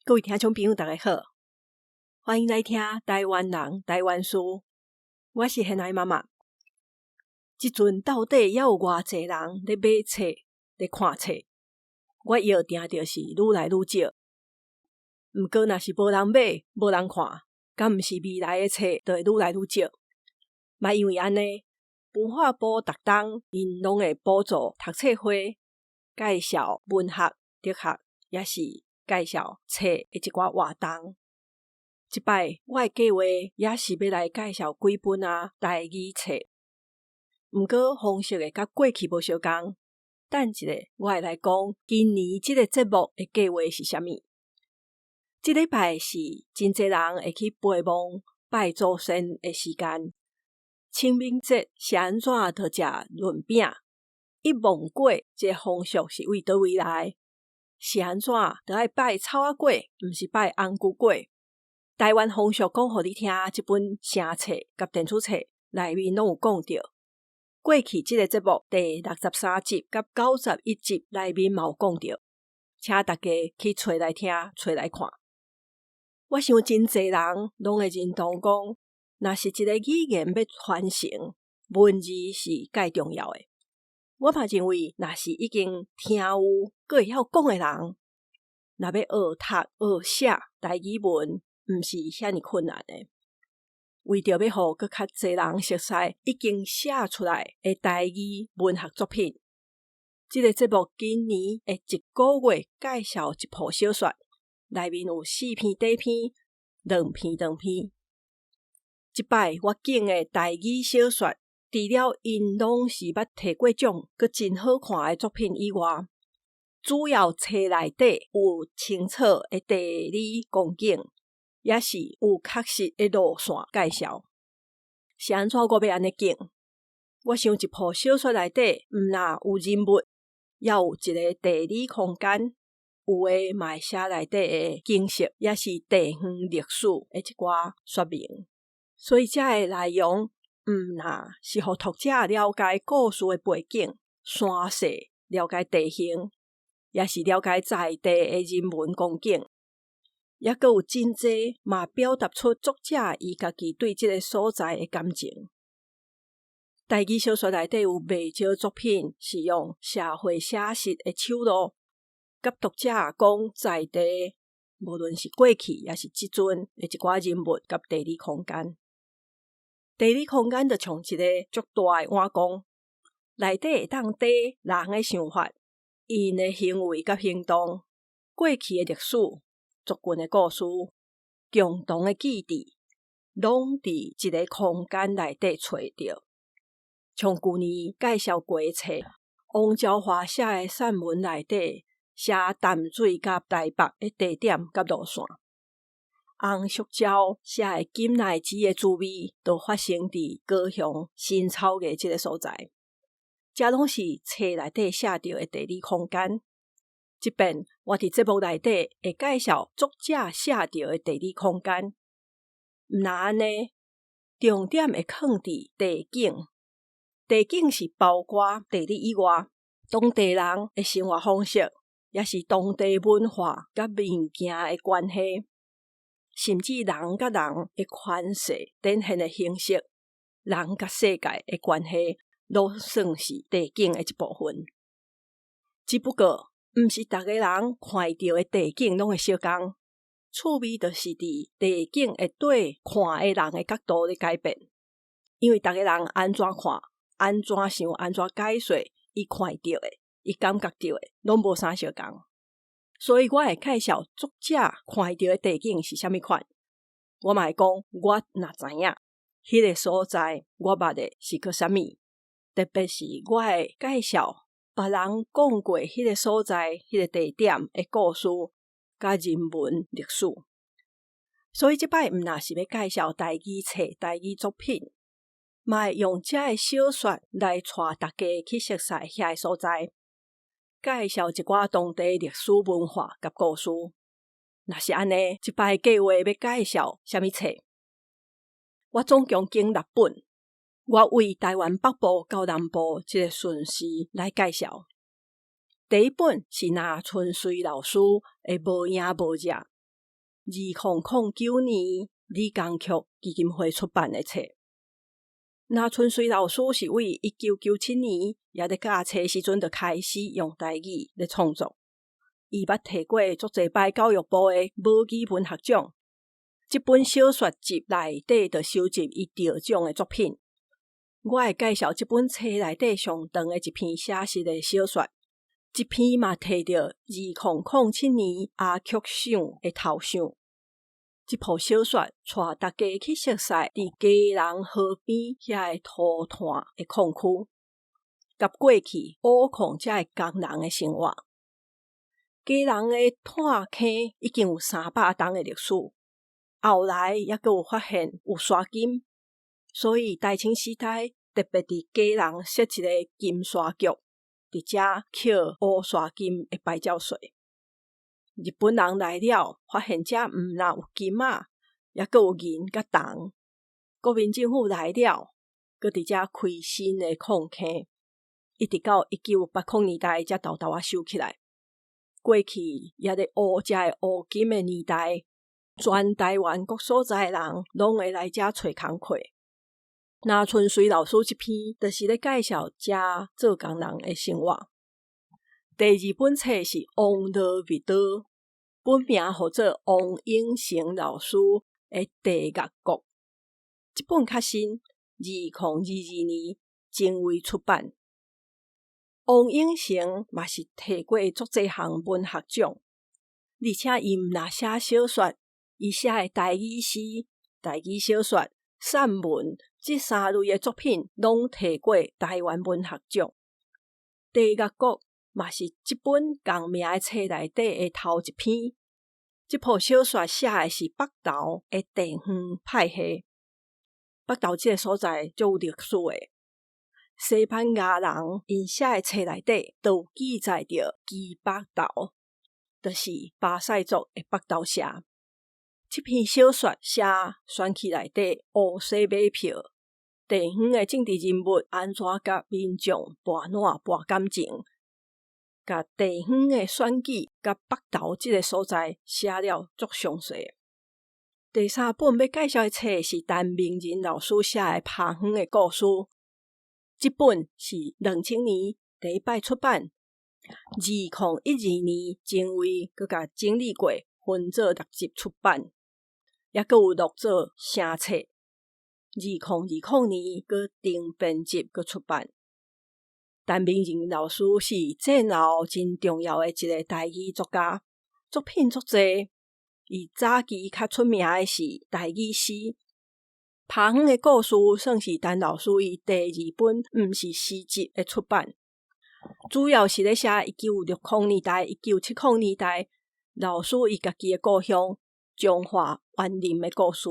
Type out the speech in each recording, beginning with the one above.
各位聽眾朋友，大家好，歡迎來聽台灣人台灣事。我是現愛媽媽。這陣到底猶有偌濟人咧買冊、咧看冊？我搖定著是愈來愈少。毋過，若是無人買、無人看，敢毋是未來的冊就會愈來愈少？嘛因為按呢，文化部逐冬𪜶攏會補助讀冊會，介紹文學、哲學，抑是介紹冊的一寡活動。這擺我的計劃也是欲來介紹幾本仔台語冊，毋過方式會佮過去無相仝。等一下，我會來講今年這個節目的計劃是啥物。這禮拜是真濟人會去陪墓拜祖先的時間。清明節是按怎就食潤餅？一望過這個風俗是為佗位來？是按怎就愛拜草仔粿，毋是拜紅龜粿？台灣風俗講予你聽，這本聲冊佮電子冊內面攏有講著。過去這個節目第63集佮91集內面嘛有講著，請大家去揣來聽，揣來看。我想真濟人攏會認同講，若是一個語言欲傳承，文字是蓋重要的。我嘛認為，若是已經聽有、閣會曉講的人，若欲學讀、學寫台語文，毋是遐爾困難的。為著欲予閣較濟人熟似已經寫出來的台語文學作品，這個節目今年會一個月介紹一部小說，內面有四篇短篇、兩篇長篇。這擺我揀的台語小說，除了𪜶攏是捌提過獎、閣真好看的作品以外，主要冊內底有清楚的地理光景，也是有確實的路線介紹。是按怎我欲按呢揀？我想一部小說內底，毋若有人物，猶有一个地理空間，有的嘛會寫內底的景色，抑是地方歷史的一寡說明。所以，遮的內容毋若是予讀者了解故事的背景、山勢，了解地形，抑是了解在地的人文光景，抑閣有真濟嘛表達出作者伊家己對這个所在的感情。台語小說內底有袂少作品是用社會寫實的手路，佮讀者講在地，無論是過去抑是這陣的一寡人物佮地理空間。地理空間就像一個足大的碗公，內底會當綴人的想法、𪜶的行為佮行動、過去的歷史、族群的故事、共同的記憶，攏佇一个空間內底揣著。像舊年介紹過的冊，王昭華寫的散文內底寫淡水佮台北的地點佮路線。洪淑嬌寫的金奈子的滋味，就發生佇高雄新草藝這个所在。這攏是冊內底寫著的地理空間。這遍我佇節目內底會介紹作者寫著的地理空間。毋若按呢，重點會囥佇地景。地景是包括地理以外，當地人的生活方式，抑是當地文化佮物件的關係，甚至人佮人的關係展現的形式，人佮世界的關係，攏算是地景的一部分。只不過，毋是逐个人看著的地景攏會相仝。趣味就是佇地景會對看的人的角度咧改變，因為逐个人按怎看、按怎想、按怎解說，伊看著的、伊感覺著的，攏無啥相仝。所以我會介紹作者看著的地景是啥物款，我嘛會講我若知影，彼个所在我捌的是閣啥物，特別是我會介紹別人講過彼个所在、彼个地點的故事佮人文歷史。所以這擺毋若是欲介紹台語冊、台語作品，嘛會用遮的小說來帶大家去熟似遐个所在，介紹一寡當地歷史文化佮故事。若是按呢，這擺計劃欲介紹啥物冊？我總共揀六本，我為台灣北部到南部這个順序來介紹。第一本是林春水老師的《無影無跡》。2009年李江菊基金會出版的冊。林春水老師是對1997年猶咧教冊時陣就開始用台語咧創作，伊捌提過足濟擺教育部的母語文學獎。這本小說集內底就收集伊得獎的作品。我會介紹這本冊內底上長的一篇寫實的小說，這篇嘛提著2007年阿曲賞的頭獎。這部小說帶大家去熟似佇基隆河邊遐个塗炭的礦區，佮過去挖礦這个工人的生活。基隆的炭坑已經有300冬的歷史，後來猶閣有發現有沙金，所以大清時代特別佇基隆設一个金沙局，佇遮抾烏沙金的牌照稅。日本人來了，發現遮毋但有金仔，猶閣有銀佮銅。國民政府來了，閣佇遮開新的礦坑，一直到1980年代才沓沓仔收起來。過去猶咧挖遮个烏金的年代，全台灣各所在的人攏會來遮揣工課。林春水老師這篇，就是咧介紹遮做工人的生活。第二本冊是王羅密刀，本名號做王永成老師的《地獄國》。這本較新，2022年精微出版。王永成嘛是提過足濟項文學獎，而且伊毋但寫小說，伊寫的台語詩、台語小說、散文這三類的作品，攏提過台灣文學獎。地獄國嘛是這本仝名的冊內底的頭一篇。這部小說寫的是北投的地方派系。北投這个所在足有歷史的。西班牙人𪜶寫的冊內底都有記載著基北投，就是巴賽族的北投社。這篇小說寫選區內底烏色馬票，地方的政治人物按怎佮民眾盤撋盤感情，共地方的選舉佮北投這个所在寫了足詳細。第三本欲介紹的冊是陳明仁老師寫的《拍園的故事》，這本是2000年第一擺出版，2012年精微閣共整理過，分做六集出版，猶閣有錄做聲冊。2020年閣重編輯閣出版。陳明仁老師是戰後真重要的一个台語作家，作品足濟。伊早期較出名的是台語詩，《拍園的故事》算是陳老師伊第二本毋是詩集的出版，主要是咧寫1960年代、1970年代老師伊家己的故鄉彰化員林的故事。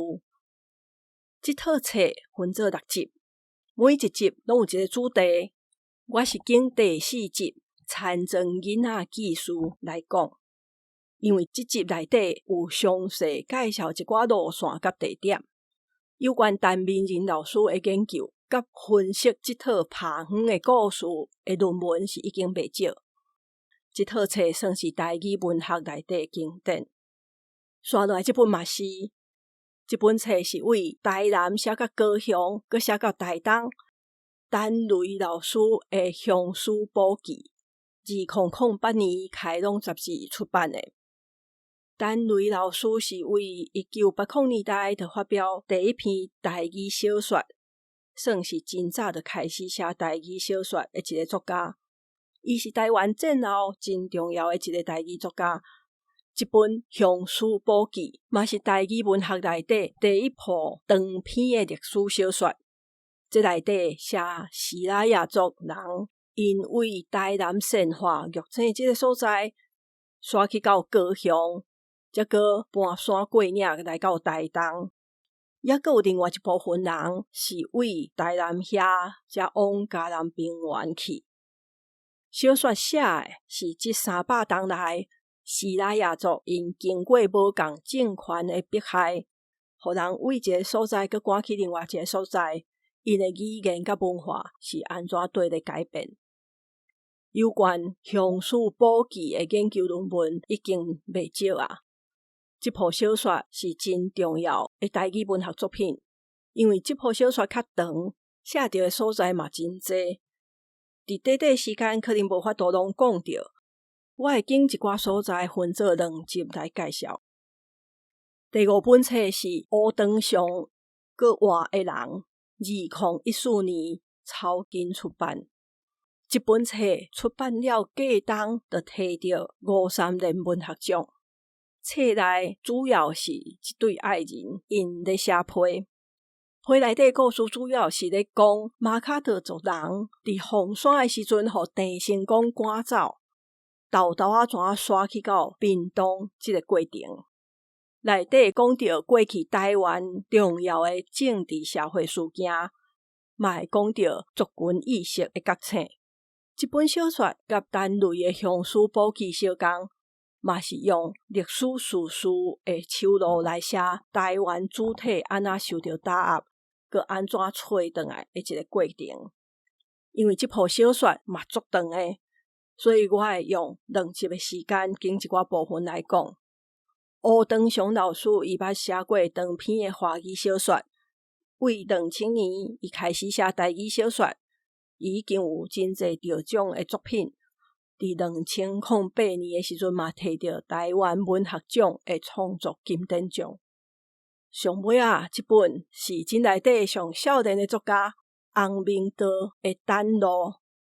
這套冊分做六集，每一集攏有一个主題。我是揀第四集《田莊囡仔記事》來講，因為這集內底有詳細介紹一寡路線佮地點，有關陳明仁老師的研究佮分析這套拍園的故事的論文是已經袂少。這套冊算是台語文學內底經典。紲落來這本嘛是，這本冊是對台南寫到高雄，閣寫到台東。陳雷老師的《鄉事簿記》，2008年開朗雜誌出版的。陳雷老師是對1980年代就發表第一篇台語小說，算是真早就開始寫台語小說的一个作家。伊是台灣戰後真重要的一个台語作家。這本《鄉事簿記》嘛是台語文學內底第一部長篇的歷史小說。這內底寫西拉雅族人𪜶對台南善化玉井這个所在，徙去到高雄，才閣搬山過嶺來到台東。猶閣有另外一部分人是對台南遐才往嘉南平原去。小說寫的是這300冬來，西拉雅族𪜶經過無仝政權的迫害，予人對一个所在閣趕去另外一个所在。𪜶的語言佮文化是按怎綴咧改變？有關鄉事簿記的研究論文已經袂少啊。這部小說是真重要的台語文學作品，因為這部小說較長，寫著的所在嘛真濟。佇短短時間可能無法度攏講著，我會揀一寡所在分做兩集來介紹。第五本冊是烏長祥閣活的人，2014年草根出版。這本冊出版了隔冬就提著吳三連文學獎。冊內主要是一對愛人𪜶咧寫批，批內底故事主要是咧講馬卡特族人佇封山的時陣，予鄭成功趕走，沓沓仔怎啊徙去到屏東這個過程。內底講著過去台灣重要的政治社會事件，嘛會講著族群意識的覺醒。這本小說佮陳雷的《鄉思簿記》相仝，嘛是用歷史事實的手路來寫台灣主體按怎受著打壓，閣按怎揣轉來的一個過程。因為這部小說嘛足長的，所以我會用兩集的時間，揀一寡部分來講。烏長祥老師伊捌寫過長篇的華語小說，對2000年伊開始寫台語小說，伊已經有真濟得獎的作品。佇2008年的時陣嘛，提著台灣文學獎的創作金典獎。上尾仔，這本是這內底上少年的作家洪明道的《等路》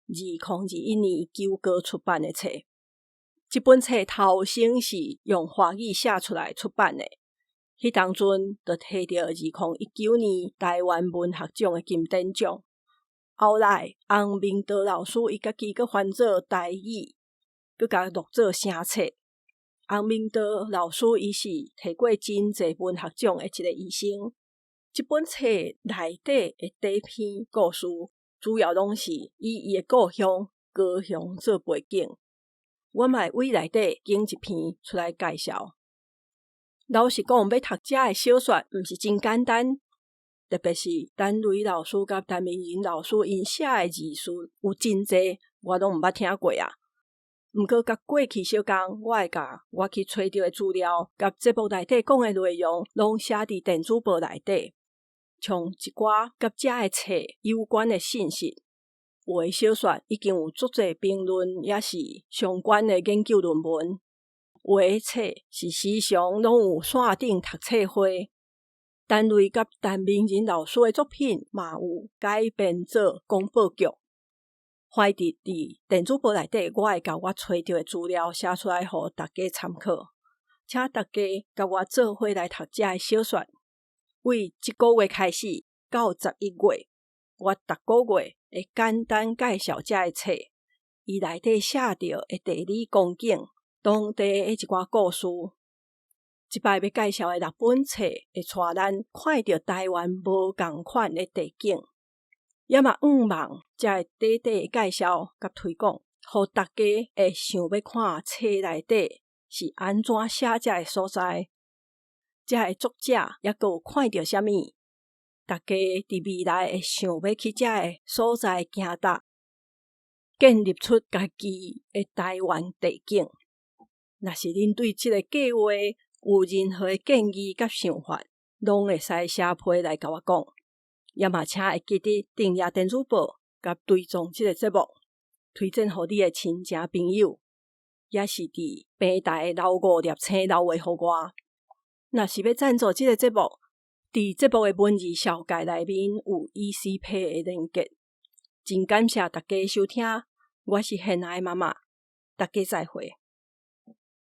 ，2021年九歌出版的冊。這本冊頭先是用華語寫出來出版的，彼當陣就提著2019年台灣文學獎的金典獎。後來，洪明道老師伊家己閣翻做台語，閣共錄做聲冊。洪明道老師伊是提過真濟文學獎的一個醫生。這本冊內底的短篇故事，主要攏是以伊的故鄉高雄做背景。我嘛會對內底揀一篇出來介紹。老實講，欲讀遮的小說，毋是真簡單。特別是陳雷老師佮陳明仁老師𪜶寫的字詞有真濟，我攏毋捌聽過啊。毋過佮過去相仝，我會共我去揣著的資料，佮節目內底講的內容，攏寫佇電子報內底。像一寡佮遮的冊有關的信息，有的小說已經有足濟評論，抑是相關的研究論文。有的冊是時常攏有線頂讀冊會。陳雷佮陳明仁老師的作品嘛有改編做廣播劇。反正佇電子報內底，我會共我揣著的資料寫出來，予大家參考。請大家佮我做伙來讀遮的小說。對這個月開始到11月，我逐個月會簡單介紹遮的冊，伊內底寫著的地理光景、當地的一寡故事。這擺欲介紹的六本冊，會帶咱看著台灣無仝款的地景，也嘛向望遮的短短的介紹佮推廣，予大家會想欲看冊內底是按怎寫遮的所在，遮的作者猶閣有看著啥物，大家佇未來會想欲去遮的所在行踏，建立出家己的台灣地景。若是恁對這個計劃有任何的建議佮想法，攏會使寫批來共我講。也嘛請會記得訂閱電子報，佮追蹤這個節目，推薦予你的親情朋友，抑是佇平台留五粒星留話予我。若是欲贊助這個節目，佇節目的文字紹介內面有 ECPay 的連結。真感謝大家收聽，我是現愛媽媽，大家再會。